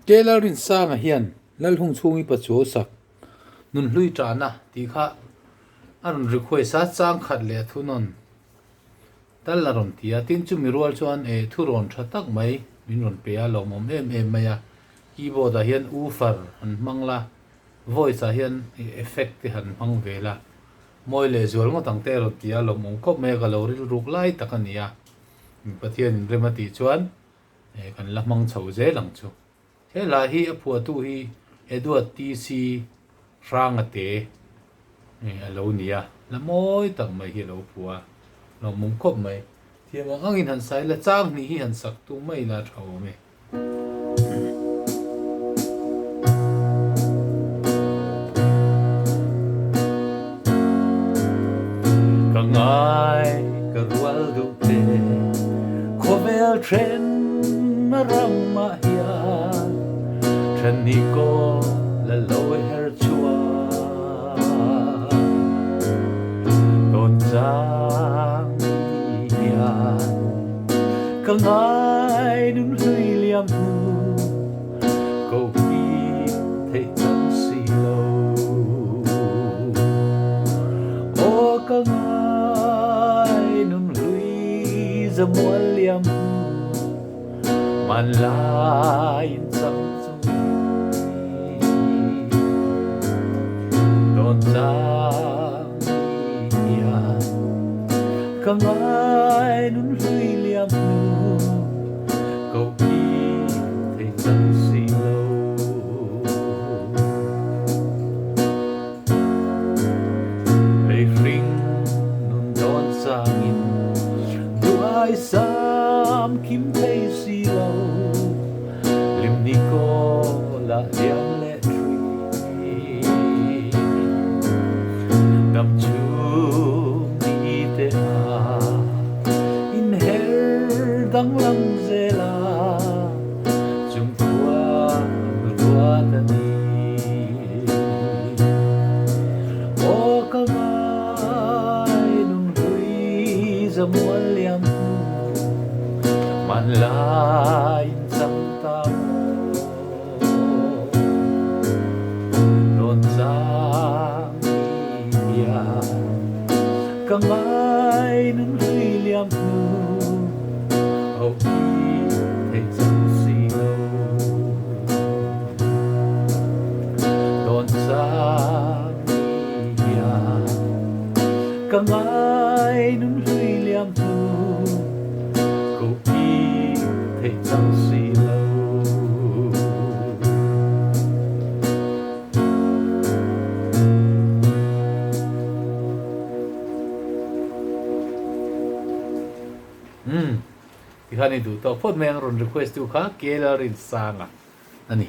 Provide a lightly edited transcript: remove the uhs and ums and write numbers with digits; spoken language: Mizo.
Ke Lalrinsanga hian Lalhung chhungi pachuau sak Nunhlui ṭahna tih kha a rawn request a, chang khat leh a thunawn tal a rawn ti a, tin chumi rual chuan eh thurawn ṭha tak mai min rawn pe a, lawmawm em em mai a, keyboard ah hian woofer han hmang la, voice ah hian effect te han hmang ve la, mawi leh zual ngawt ang te a rawn ti a, lawmawm khawp mai a, ka lo rilruk lai tak a ni a, Pathian inrem a tih chuan eh kan la hmang chho zel ang chu. He hla hi a phuahtu hi Edward TC Hranga te a lo ni a, hla mawi tak mai hi a lo phuah a, lawmawm khawp mai. Thiam ang angin han sa ila, chang hnih hi han sak tum mai ila a tha awm e. Ka ngai ka rual duh te, khawvel then a ramah hian then ni kaw la lo her chhuak. Tawn chang ni hian ka ngai nun hlui liam hnu ko hi theih cang si lo. Aw ka ngai nun hlui zamual liam hnu hmanlai in cang cung Tawn cang ni hian ka ngai nun hlui liam hnu ko hi thei cang si lo. Lei hring nun dawn cangin duh ai sam kim thei si lo. Lim ni kawl ah liam le ṭhui. Dam chung ni te ah in her danglam zel a chung khua ruat a ni. Aw ka ngai nun hlui zamual liam hnu hmanlai in cang ta maw. Tawn cang ni hian ka ngai nun hlui liam hnu ho hi thei cang si lo. Tawn cang ni hian ka ngai nun hlui liam hnu ko hi thei cang si lo. Umm tikhan i duh tawh phawt mai ang rawn request tu kha K Lalrinsanga a ni.